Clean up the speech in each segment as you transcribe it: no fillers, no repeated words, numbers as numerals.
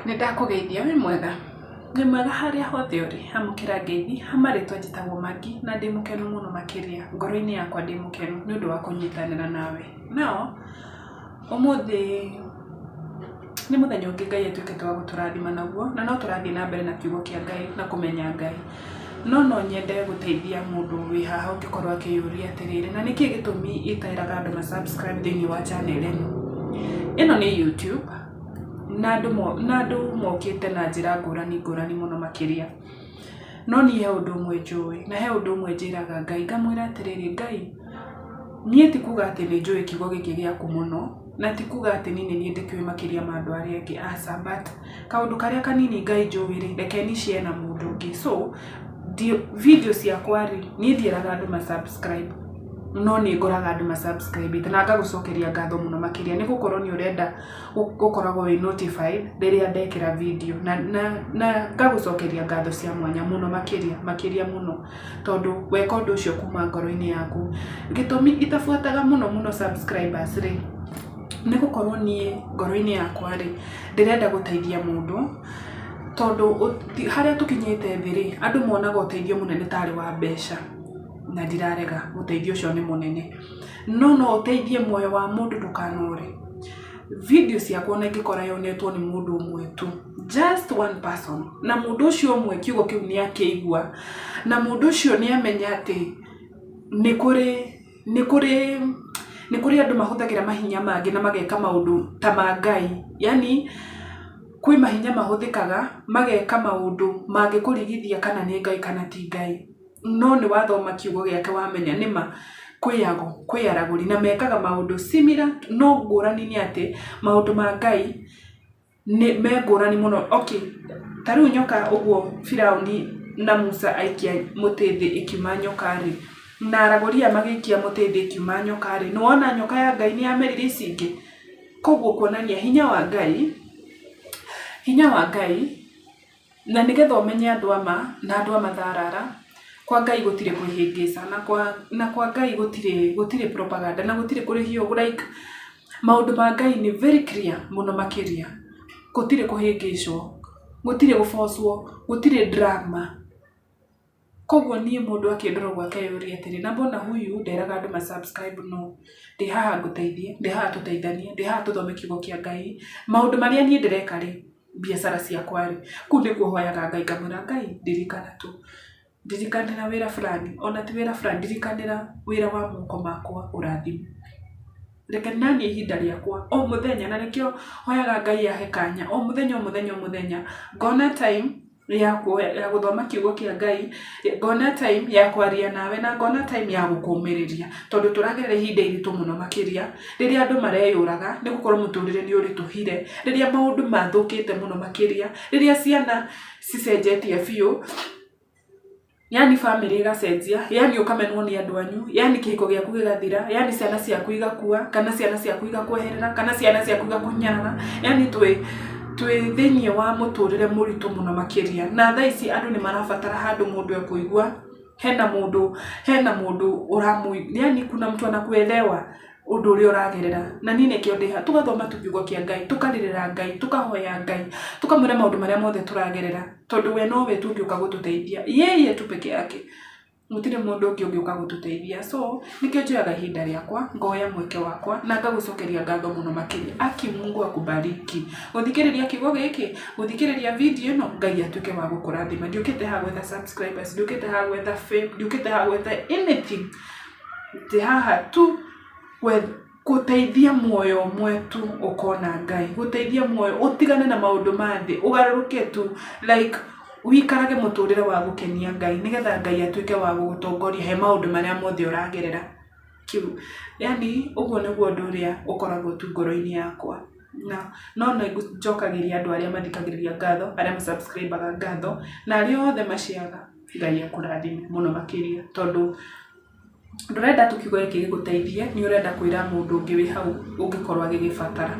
Nĩ ndakũgeithia wĩ mwega? Wĩ mwega harĩa hothe ũrĩ, amũkĩra ngeithi, ha marĩtwa njĩtagwo Maggie na ndĩ mũkenu mũno makĩria, ngoro-inĩ yakwa ndĩ mũkenu nĩ ũndũ wa kũnyitanĩra nawe. Nao, ũmũthĩ nĩ mũthenya ũngĩ Ngai atuĩkĩte wa gũtũrathima naguo, na no tũrathiĩ na mbere na kiugo kĩa Ngai na kũmenya Ngai. No no nyende gũteithia mũndũ wĩ haha ũngĩkorwo akĩyũria atĩrĩrĩ, na nĩkĩ gĩtũmi itaĩraga andũ ma subscribe thĩiniĩ wa channel ĩno? Ĩno nĩ YouTube. Na andũ na andũ mokĩte na njĩra ngũrani ngũrani mũno makĩria. No niĩ he ũndũ ũmwe njũĩ, na he ũndũ ũmwe njĩraga Ngai, ngamwĩra atĩrĩrĩ, Ngai, niĩ ti kuga atĩ nĩ njũĩ kiugo gĩkĩ gĩaku mũno, na ti kuga atĩ niĩ nĩ niĩ ndĩkĩũĩ makĩria ma andũ arĩa angĩ, aca, but kaũndũ karĩa kanini Ngai njũĩ rĩ, reke ni share na mũndũ ũngĩ. So, video ciakwa rĩ, niĩ ndiĩraga andũ ma subscribe, no nĩ ngoraga andũ ma subscribe ĩte na ngagũcokeria ngatho mũno makĩria, nĩ gũkorwo nĩ ũrenda gũkoragwo wĩ notified rĩrĩa ndekĩra video na, na, na ngagũcokeria ngatho cia mwanya mũno makĩria, makĩria mũno, tondũ weka ũndũ ũcio kuma ngoro-inĩ yaku. Gĩtũmi itabuataga mũno mũno subscribers rĩ, nĩ gũkorwo niĩ ngoro-inĩ yakwa rĩ, ndĩrenda gũteithia mũndũ, tondũ harĩa tũkinyĩte thĩ rĩ, andũ monaga ũteithio mũnene tarĩ wa mbeca, na ndirarega ũteithio ũcio nĩ mũnene, no no ũteithie muoyo wa mũndũ ndũkanore. Video ciakwa ona ingĩkora yonetwo nĩ mũndũ ũmwe tu, just one person, na mũndũ ũcio ũmwe kiugo kĩu nĩ akĩigua, na mũndũ ũcio nĩ amenya atĩ nĩ kũrĩ nĩ kũrĩ nĩ kũrĩ andũ mahũthagĩra mahinya mangĩ na mageka maũndũ ta ma Ngai, yaani kwĩ mahinya mahũthĩkaga mageka maũndũ mangĩkũrigithia kana nĩ Ngai kana ti Ngai. No nĩ wathoma kiugo gĩake wamenya nĩma kwĩ ago, kwĩ aragũri na mekaga maũndũ similar no ngũrani nĩ atĩ maũndũ ma Ngai nĩ me ngũrani mũno. Okay, ta rĩu nyoka ũguo Firaũni na Musa aikia mũtĩ thĩ ĩkiuma nyoka rĩ, na aragũri aya magĩikia mũtĩ thĩ ĩkiuma nyoka rĩ, nĩ wona nyoka ya Ngai nĩ yamerire ici ingĩ? Koguo kuonania hinya wa Ngai, hinya wa Ngai Na nĩgetha ũmenye andũ a ma na andũ a matharara, kwa Ngai gũtirĩ kwĩhĩngĩca, na kwa na kwa Ngai gũtirĩ gũtirĩ propaganda na gũtirĩ kũrĩhio like maũndũ ma Ngai nĩ very clear mũno makĩria. Gũtirĩ kũhĩngĩcwo, gũtirĩ gũ force wo, gũtirĩ drama. Koguo niĩ mũndũ akĩndora ũguo akeyũria atĩrĩ, na mbona huyu nderaga andũ ma subscribe no? Ndĩ haha ngũteithie, ndĩ haha tũteithanie, ndĩ haha tũthome kiugo kĩa Ngai. Maũndũ marĩa niĩ ndĩreka rĩ, biacara ciakwa rĩ, kũu nĩkuo hoyaga Ngai ngamwĩra Ngai ndirikana tu, ndirikanĩra wĩra fulani, ona ti wĩra fulani, ndirikanĩra wĩra wa moko makwa ũrathime. Reke naniĩ ihinda rĩakwa o mũthenya, na nĩkĩo hoyaga Ngai ahe kanya o mũthenya o mũthenya o mũthenya, ngona time ya ya gũthoma kiugo kĩa Ngai, ngona time ya kwaria nawe na ngona time ya gũkũmĩrĩria, tondũ tũragerera ihinda iritũ mũno makĩria, rĩrĩa andũ mareyũraga nĩ gũkorwo mũtũrĩre nĩ ũritũhire, rĩrĩa maũndũ mathũkĩte mũno makĩria, rĩrĩa ciana cicenjetie biũ. Yaani bamĩrĩ ĩgacenjia, yaani ũkamenwo nĩ andũ anyu, yaani kĩhiko gĩaku gĩgathira, yaani ciana ciaku igakua, kana ciana ciaku igakweherera, kana ciana ciaku igakũnyarara, yaani twĩ twĩ thĩiniĩ wa mũtũrĩre mũritũ mũno makĩria. Na thaa ici andũ nĩ marabatara handũ mũndũ ekũigua hena mũndũ hena mũndũ ũramũ yaani kuna mtu anakuelewa ũndũ ũrĩa ũragerera. Na niĩ nĩkĩo ndĩ haha, tũgathoma tu kiugo kĩa Ngai, tũkarĩrĩra Ngai, tũkahoya Ngai, tũkamwĩra maũndũ marĩa mothe tũragerera, tondũ we nowe tu ũngĩũka gũtũteithia, yeye tu peke yake. Gũtirĩ mũndũ ũngĩ ũngĩũka gũtũteithia. So, nĩkĩo njoyaga ihinda rĩakwa, ngoya mweke wakwa, na ngagũcokeria ngatho mũno makĩria. Aki Mungu akubariki. Gũthikĩrĩria kiugo gĩkĩ, gũthikĩrĩria video ĩno, Ngai atuĩke wa gũkũrathima. Ndiũkĩte haha gwetha subscribers, ndiũkĩte haha gwetha fame, ndiũkĩte haha gwetha anything. Ndĩ haha tu gũteithia muoyo ũmwe tu ũkona Ngai, gũteithia muoyo ũtigane na maũndũ ma thĩ, ũgarũrũke tu like ũikarage mũtũrĩre wa gũkenia Ngai, nĩgetha Ngai atuĩke wa gũgũtongoria he maũndũ marĩa mothe ũragerera. Kĩu yaani ũguo nĩguo ũndũ ũrĩa ũkoragwo tu ngoro-inĩ yakwa. Na no nĩ njokagĩria andũ arĩa mathikagĩrĩria ngatho, arĩa ma subscribe aga ngatho, na arĩa othe ma share ga, Ngai akũrathime mũno makĩria tondũ ndũrenda tu kiugo gĩkĩ gĩgũteithie, nĩ ũrenda kwĩra mũndũ ũngĩ wĩ hau ũngĩkorwo agĩgĩbatara.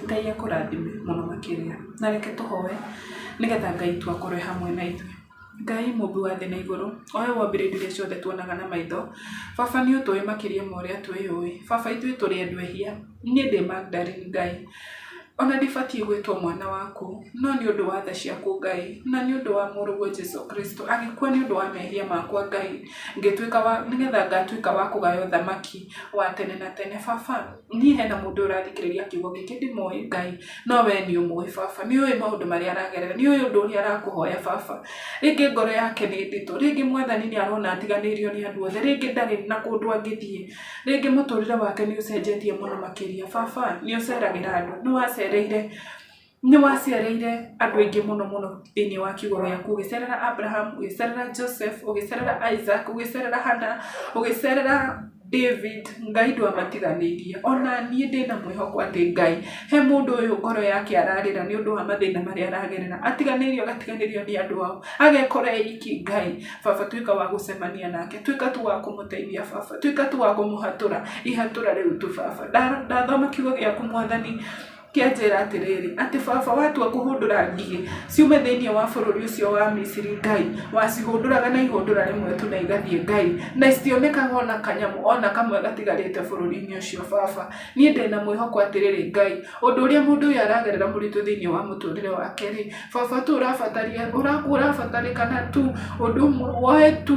Ngai akũrathime mũno makĩria. Na reke tũhoe nĩgetha Ngai tu akorwo e hamwe na ithuĩ. Ngai mũmbi wa thĩ na igũrũ, o we wombire indo iria ciothe tuonaga na maitho, baba nĩ ũtũĩ makĩria ma ũrĩa twĩyũĩ. Baba ithuĩ tũrĩ andũ ehia, niĩ ndĩ Magdalene Ngai. Ona ndibatiĩ gwĩtwo mwana waku, no nĩ ũndũ wa tha ciaku Ngai, na nĩ ũndũ wa mũrũguo Jesu Kristo, agĩkua nĩ ũndũ wa mehia makwa Ngai, ngĩtuĩka wa, nĩgetha ngatuĩka wa kũgaya ũthamaki wa tene na tene. Baba, niĩ hena mũndũ ũrathikĩrĩria kiugo gĩkĩ ndimũĩ Ngai, no we nĩ ũmũĩ baba, nĩ ũĩ maũndũ marĩa aragerera, nĩ ũĩ ũndũ ũrĩa arakũhoya baba. Rĩngĩ ngoro yake nĩ nditũ, rĩngĩ Mwathani nĩ arona atiganĩirio nĩ andũ othe, rĩngĩ ndarĩ na kũndũ angĩthiĩ. Rĩngĩ mũtũrĩre wake nĩ ũcenjetie mũno makĩria. Baba, nĩ ũceragĩra andũ, nĩ wacereire, nĩ wacereire andũ aingĩ mũno mũno thĩinĩ wa kiugo gĩaku, ũgĩcerera Abraham, ũgĩcerera Joseph, ũgĩcerera Isaac, ũgĩcerera Hannah, ũgĩcerera David, Ngai ndwamatiganĩirie. Ona niĩ ndĩna mwĩhoko atĩ Ngai, he mũndũ ũyũ ngoro yake ararĩra nĩ ũndũ wa mathĩna marĩa aragerera, atiganĩirio agatiganĩrio nĩ andũ ao, agekora e iki Ngai. Baba tuĩka wa gũcemania nake, tuĩka tu wa kũmũteithia baba, tuĩka tu wa kũmũhatũra ihatũra rĩu tu baba. Ndathoma kiugo gĩaku Mwathani kĩanjĩra atĩrĩrĩ, atĩ baba watua kũhũndũra ngigĩ ciume thĩinĩ wa bũrũri ũcio wa Misiri Ngai, wacihũndũraga na ihũndũra rĩmwe tu na igathiĩ Ngai, na citionekaga ona kanyamũ ona kamwe gatigarĩte bũrũri-inĩ ũcio baba. Niĩ ndĩna mwĩhoko atĩrĩrĩ Ngai, ũndũ ũrĩa mũndũ ũyũ aragerera mũritũ thĩinĩ wa mũtũrĩre wake rĩ, baba tu ũrabataria ũrabatarĩkana tu ũndũ ũmwe woe tu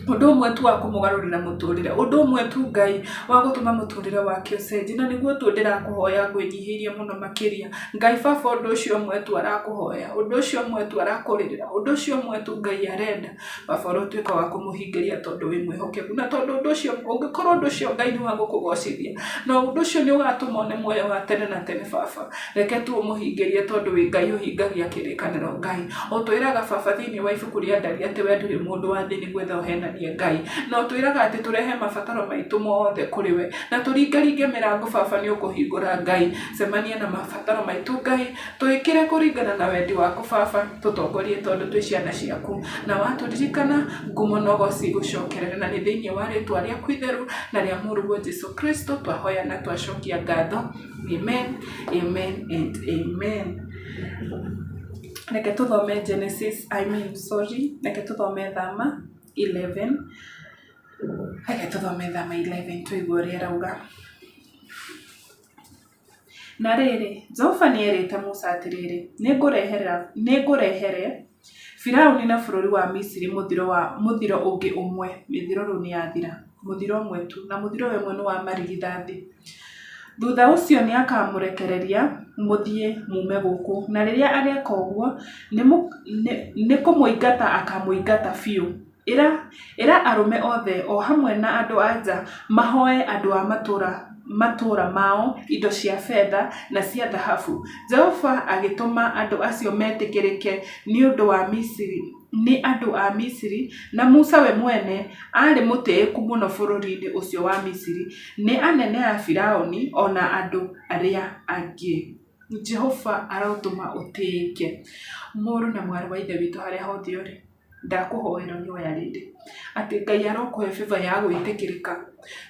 ũndũ ũmwe tu wa kũmũgarũrĩra mũtũrĩre, ũndũ ũmwe tu Ngai wa gũtũma mũtũrĩre wake ũcenjie, na nĩguo tu ndĩrakũhoya ngwĩnyihĩirie mũno makĩria. Ngai baba ũndũ ũcio ũmwe tu arakũhoya, ũndũ ũcio ũmwe tu arakũrĩrĩra, ũndũ ũcio ũmwe tu Ngai arenda. Baba ũrotuĩka wa kũmũhingĩria tondũ wĩ mwĩhokeku, na tondũ ũndũ ũcio, ũngĩkorwo ũndũ ũcio Ngai nĩ wa gũkũgocithia, na ũndũ ũcio nĩ ũgatũma one muoyo wa tene na tene baba, reke tu ũmũhingĩrie tondũ wĩ Ngai ũhingagia kĩrĩkanĩro Ngai. Ũtwĩraga baba thĩinĩ wa ibuku rĩa Ndari atĩ we ndũrĩ mũndũ wa thĩ nĩguo ũhenanie Ngai, na ũtwĩraga atĩ tũrehe mabataro maitũ mothe kũrĩ we, na tũringaringe mĩrango baba nĩ ũkũhingũra Ngai. Cemania na mabataro maitũ Ngai, Twĩkĩre kũringana na wendi waku Baba, tũtongorie tondũ twĩ ciana ciaku, na watũririkana, ngumo na ũgoci igũcokerere, na nĩ thĩinĩ wa rĩtwa rĩaku itheru na rĩa mũrũguo Jesu Kristo twahoya na twacokia ngatho. Amen, amen and amen. Reke tũthome Genesis, I mean, sorry, reke tũthome Thama 11. Reke tũthome Thama 11 tũigue ũrĩa ĩrauga. Na rĩrĩ, Jehova nĩerĩte Musa atĩrĩ, Nĩngũrehere Firaũni na bũrũri wa Misiri mũthiro ũngĩ ũmwe (mĩthiro rĩu nĩyathira), mũthiro ũmwe tu, na mũthiro ũyũ ũmwe nĩ wa marigithathi. Thutha ũcio nĩakamũrekereria mũthiĩ muume gũkũ, na rĩrĩa ageeka ũguo, nĩkũmũingata akaamũingata biũ. Ĩra arũme othe o hamwe na andũ-a-nja mahooe andũ a matũũra mao indo cia betha na cia thahabu. Jehova agĩtũma andũ acio metĩkĩrĩke nĩ andũ a Misiri, na Musa we mwene aarĩ mũtĩĩku mũno bũrũri-inĩ ũcio wa Misiri nĩ anene a Firaũni o na andũ arĩa angĩ. Jehova arotũma ũtĩĩke, mũrũ na mwarĩ wa Ithe witũ harĩa hothe ũrĩ. Ndakũhoera ihoya rĩrĩ, atĩ Ngai arokũhe favor ya gwĩtĩkĩrĩka,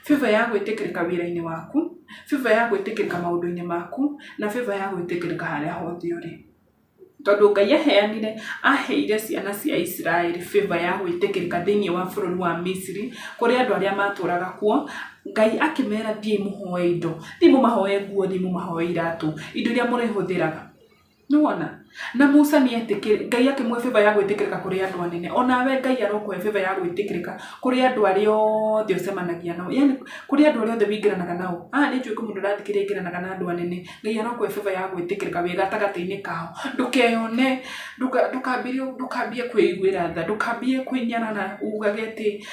favor ya gwĩtĩkĩrĩka wĩra-inĩ waku, favor ya gwĩtĩkĩrĩka maũndũ-inĩ maku, na favor ya gwĩtĩkĩrĩka harĩa hothe ũrĩ. Tondũ Ngai aheanire, aheire ciana cia Isiraeli favor ya gwĩtĩkĩrĩka thĩiniĩ wa bũrũri wa Misiri, kũrĩ andũ arĩa matũraga kuo, Ngai akĩmera thiĩi mũhoe indo, thiĩi mũmahoe nguo, thiĩi mũmahoe iratũ, indo iria mũrĩhũthĩraga. Nĩwona? Na Musa nĩ etĩkĩrĩ, Ngai akĩmũhe favor ya gwĩtĩkĩrĩka kũrĩ andũ anene. Onawe Ngai arokũhe favor ya gwĩtĩkĩrĩka kũrĩ andũ arĩa othe ũcemanagia nao. Yaani kũrĩ andũ arĩa othe wĩingĩranaga nao. Haha nĩ njũĩ kwĩ mũndũ ũrathikĩrĩria aingĩranaga na andũ anene. Ngai arokũhe favor ya gwĩtĩkĩrĩka wĩ gatagatĩ-inĩ kao. Ndũkeyone, ndũkambie kwĩiguĩra tha, ndũkambie kwĩnyarara ugage atĩ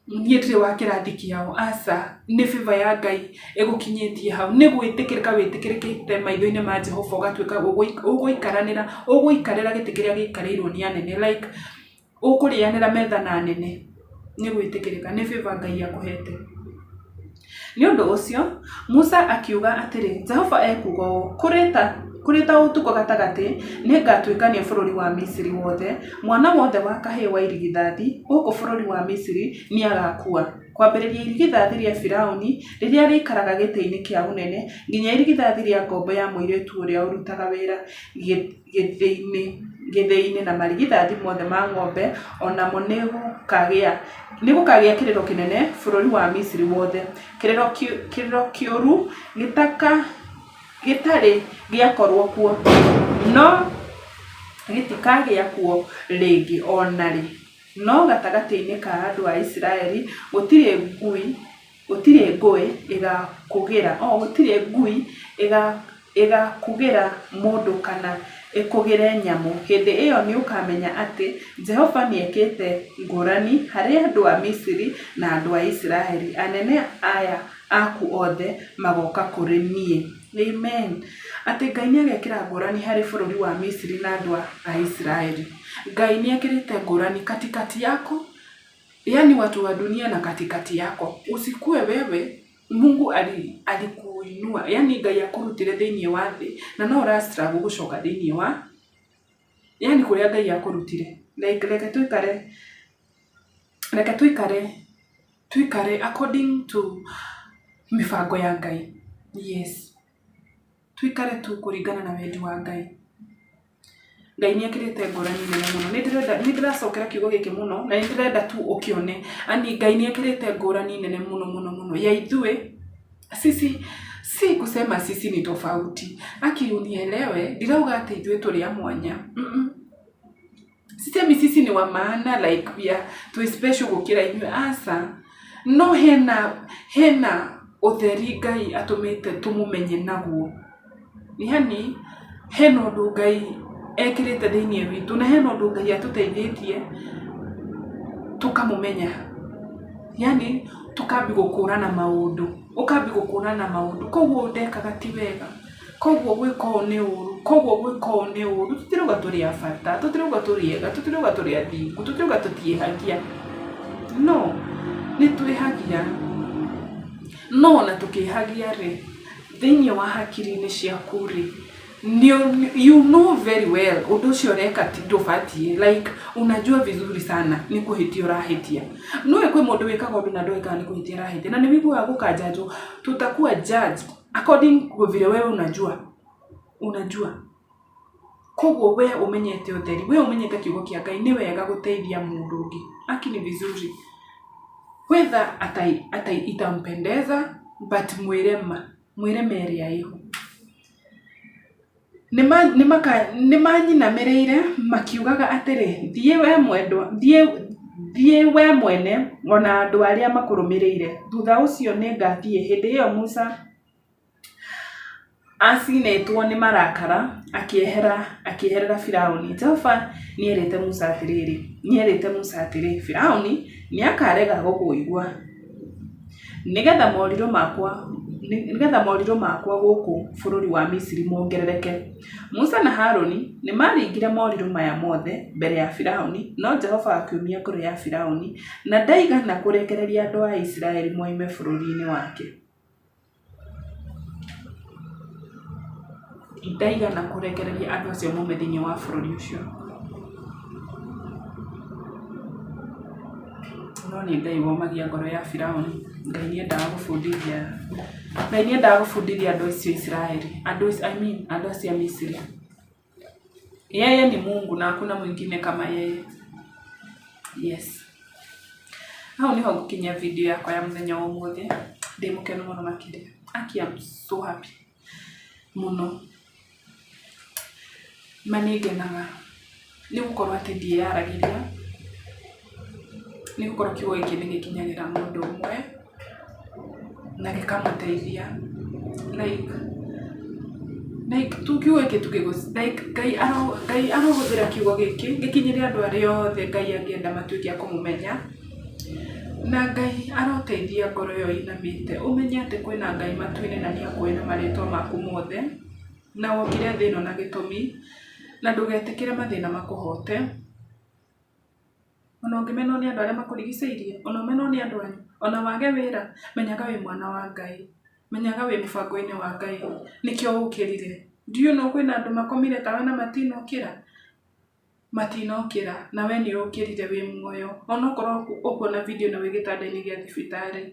niĩ ndirĩ wa kĩrathi kĩao, aca, nĩ favor ya Ngai ĩgũkinyĩtie hau, nĩ gwĩtĩkĩrĩka wĩtĩkĩrĩkĩte maitho-inĩ ma Jehova ũgatuĩka ũgũikaranĩra, ũgũikarĩra gĩtĩ kĩrĩa gĩikarĩirwo nĩ anene like ũkũrĩanĩra metha na anene, nĩ gwĩtĩkĩrĩka, nĩ favor Ngai akũhete. Nĩ ũndũ ũcio, Musa akiuga atĩrĩ, Jehova ekuuga ũũ, 'Kũrĩ ta ũtukũ gatagatĩ, nĩ ngaatuĩkania bũrũri wa Misiri wothe. Mwana wothe wa kahĩĩ wa irigithathi gũkũ bũrũri wa Misiri nĩ agaakua, kwambĩrĩria irigithathi rĩa Firauni rĩrĩa rĩikaraga gĩtĩ-inĩ kĩa ũnene nginya irigithathi rĩa ngombo ya mũirĩtu ũrĩa ũrutaga wĩra gĩthĩi-inĩ na marigithathi mothe ma ng'ombe o namo. Nĩ gũkaagĩa kĩrĩro kĩnene bũrũri wa Misiri wothe, kĩrĩro kĩũru gĩtarĩ gĩakorũo kuo, no gĩtikagĩa kuo rĩngĩ o na rĩ. No gatagatĩ-inĩ ka andũ a Isiraeli gũtirĩ ngui gũtirĩ ngũĩ ĩgaakũgĩra, o gũtirĩ ngui ĩgaakũgĩra mũndũ kana ĩkũgĩre nyamũ. Hĩndĩ ĩyo nĩũkamenya atĩ Jehova nĩekĩte ngũrani harĩ andũ a Misiri na andũ a Isiraeli. Anene aya aku othe magooka kũrĩ niĩ. Amen. Atĩ Ngai nĩagekĩra ngũrani harĩ bũrũri wa Misiri na andũ a Isiraeli. Ngai nĩekĩrĩte ngũrani katikati yako Yaani watu wa dunia na katikati yako. Usikue wewe Mungu alikuinua, yaani Ngai akũrutire thĩinĩ wa thĩ na no ũra struggle gũcoka thĩinĩ wa yaani kũrĩa Ngai akũrutire. Like reke tũikare reke tũikare tũikare according to mĩbango ya Ngai. Yes. Tũikare tu kũringana na wendi wa Ngai. Ngai nĩ ekĩrĩte ngũrani nene mũno. Nĩ ndĩrenda nĩ ndĩracokera kiugo gĩkĩ mũno na nĩ ndĩrenda tu ũkĩone. Yaani Ngai nĩ ekĩrĩte ngũrani nene mũno mũno mũno ya ithuĩ sisi si kusema sisi ni tofauti. Aki unielewe ndirauga atĩ ithuĩ tũrĩ a mwanya. Sisemi sisi ni wa maana like we are twĩ special gũkĩra inyuĩ aca. No hena hena ũtheri Ngai atũmĩte tũmũmenye naguo. Yaani hena ũndũ Ngai ekĩrĩte thĩiniĩ witũ na hena ũndũ Ngai atũteithĩtie tũkamũmenya. Yaani tũkambia gũkũrana maũndũ, ũkambia gũkũrana maũndũ. Koguo ũũ ndekaga ti wega, koguo gwĩka ũũ nĩ ũru, koguo gwĩka ũũ nĩ ũru. Tũtirauga tũrĩ a bata, tũtirauga tũrĩ ega, tũtirauga tũrĩ athingu, tũtirauga tũtiĩhagia, no nĩ twĩhagia. No ona tũkĩhagia rĩ, thĩinĩ wa hakiri-inĩ ciaku rĩ, you know very well ũndũ ũcio ũreka ndũbatiĩ, like unajua vizuri sana nĩ kũhĩtia ũrahĩtia. Nĩ ũĩ kwĩ mũndũ wĩkaga ũndũ na ndoĩ kana nĩ kũhĩtia arahĩtia, na nĩ ũiguaga gũkanjanjwo, tutakuwa judged according vile wewe unajua, unajua. Koguo we ũmenyete ũtheri, we ũmenyete kiugo kĩa Ngai nĩ wega gũteithia mũndũ ũngĩ. Aki ni vizuri. Whether ata itampendeza but mwĩre ma, mwĩre ma ĩrĩa ĩho. Nĩmanyinamĩrĩire makiugaga atĩrĩ, Thiĩ wee mwendwa, thiĩ thiĩ wee mwene o na andũ arĩa makũrũmĩrĩire, thutha ũcio nĩngathiĩ. Hĩndĩ ĩyo Musa Acinĩtwo nĩ marakara, akĩehera akĩeherera Firaũni. Jehova nĩerĩte Musa atĩrĩrĩ, nĩerĩte Musa atĩrĩ, Firaũni nĩakarega gũkũigua, nĩgeetha morirũ makwa nĩgeetha morirũ makwa gũkũ bũrũri wa Misiri mongerereke. Musa na Harũni nĩmaringire morirũ maya mothe mbere ya Firaũni, no Jehova akĩũmia ngoro ya Firaũni, na ndaigana kũrekereria andũ a Isiraeli moime bũrũri-inĩ wake. Ndaigana kũrekereria andũ acio maume thĩinĩ wa bũrũri ũcio. No nĩ Ngai womagia ngoro ya Firaũni. Ngai nĩ endaga gũbundithia, Ngai nĩ endaga gũbundithia andũ acio a Isiraeli, andũ I mean andũ acio a Misiri. Yeye ni Mungu na hakuna mwingine kama yeye. Yes. Hau niho ngũkinyia video yakwa ya mũthenya wa ũmũthĩ. Ndĩ mũkenu mũno makĩria. Aki I'm so happy mũno. Ma nĩ ngenaga nĩ gũkorwo atĩ ndiĩyaragĩria, nĩ gũkorwo kiugo gĩkĩ nĩ gĩkinyagĩra mũndũ ũmwe na gĩkamũteithia like like tu kiugo gĩkĩ tu like Ngai Ngai arohũthĩra kiugo gĩkĩ gĩkinyĩre andũ arĩa othe Ngai angĩenda matuĩke a kũmũmenya, na Ngai aroteithia ngoro ĩyo ĩinamĩte ũmenye atĩ kwĩna Ngai matu-inĩ na nĩ akũĩ na marĩtwa maku mothe, na wokire thĩ ĩno na gĩtũmi, na ndũgetĩkĩre mathĩna makũhote. Ona ũngĩmenwo nĩ andũ arĩa makũrigicĩirie, ona ũmenwo nĩ andũ anyu, ona wage wĩra, menyaga wĩ mwana wa Ngai, menyaga wĩ mũbango-inĩ wa Ngai, nĩkĩo ũkĩrire. Do you know kwĩna andũ makomire tawe na matinokĩra? Matinokĩra, na we nĩ ũkĩrire wĩ muoyo. Onokorwo ũkuona video ĩno wĩ gĩtanda-inĩ gĩa thibitarĩ,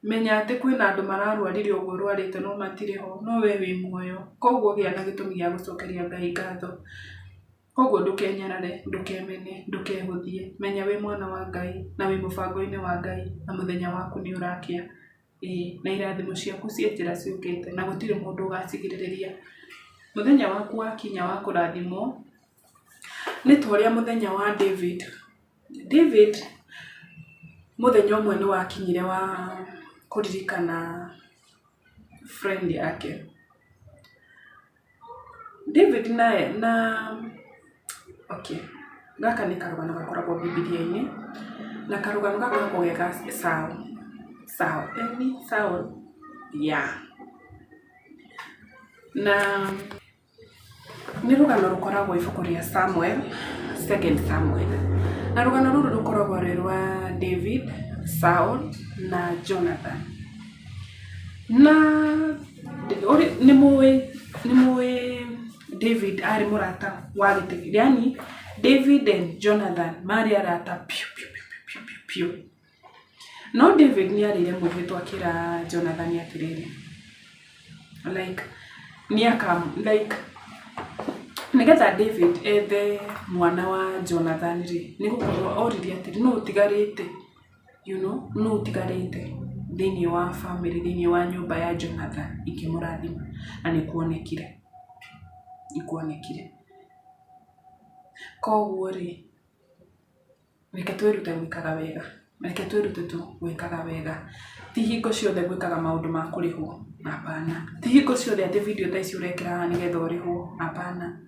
menya atĩ kwĩna andũ mararwarire ũguo ũrwarĩte no matirĩ ho, no we wĩ muoyo. Koguo gĩa na gĩtũmi gĩa gũcokeria Ngai ngatho. Koguo ndũkenyarare, ndũkemene, ndũkehũthie, menya wĩ mwana wa Ngai na wĩ mũbango-inĩ wa Ngai na mũthenya waku nĩ ũrakĩa. Ĩĩ na irathimo ciaku ciĩ njĩra ciũkĩte na gũtirĩ mũndũ ũgacigirĩrĩria. Mũthenya waku wakinya wa kũrathimwo, nĩ ta ũrĩa mũthenya wa David. David mũthenya ũmwe nĩ wakinyire wa kũririkana friend yake. David na okay, gaka nĩ karũgano gakoragwo Bibilia-inĩ, na karũgano gaka gakoragwo ge ga Saul, Saul, ĩni Saul, yeah. Na nĩ rũgano rũkoragwo ibuku rĩa Samuel, Second Samuel. Na rũgano rũrũ rũkoragwo rwĩ rwa David, Saul na Jonathan. Na nĩ mũĩ nĩ mũĩ David arĩ mũrata wa gĩtĩ, yaani David and Jonathan marĩ arata biũ biũ biũ biũ biũ. No David nĩ arĩire mwĩhĩtwa akĩra Jonathan atĩrĩrĩ, like nĩ aka like nĩgetha David ethe mwana wa Jonathan rĩ, nĩ gũkorwo oririe atĩrĩ, nũ ũtigarĩte? You know, nũ ũtigarĩte thĩiniĩ wa bamĩrĩ, thĩiniĩ wa nyũmba ya Jonathan ingĩmũrathima? Na nĩ kuonekire, nĩ kuonekire. Koguo rĩ, reke twĩrute gwĩkaga wega, reke twĩrute tu gwĩkaga wega. Ti hingo ciothe gwĩkaga maũndũ ma kũrĩhwo, hapana. Ti hingo ciothe atĩ video ta ici ũrekĩra haha nĩgetha ũrĩhwo, hapana.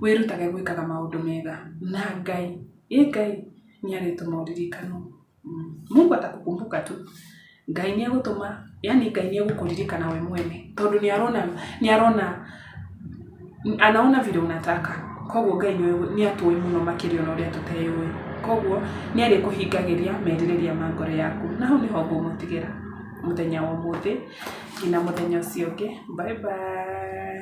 Wĩrutage gwĩkaga maũndũ mega na Ngai, ĩ Ngai nĩ arĩtũma ũririkanwo. Mungu atakukumbuka tu. Ngai nĩ egũtũma, yaani Ngai nĩ egũkũririkana we mwene tondũ nĩ arona, nĩ arona, anaona vile unataka. Koguo Ngai nĩ atũĩ mũno makĩria ona ũrĩa tũteyũĩ. Koguo nĩ arĩkũhingagĩria merirĩria ma ngoro yaku. Na hau nĩho ngũmũtigĩra mũthenya wa ũmũthĩ nginya mũthenya ũcio ũngĩ. Bye bye.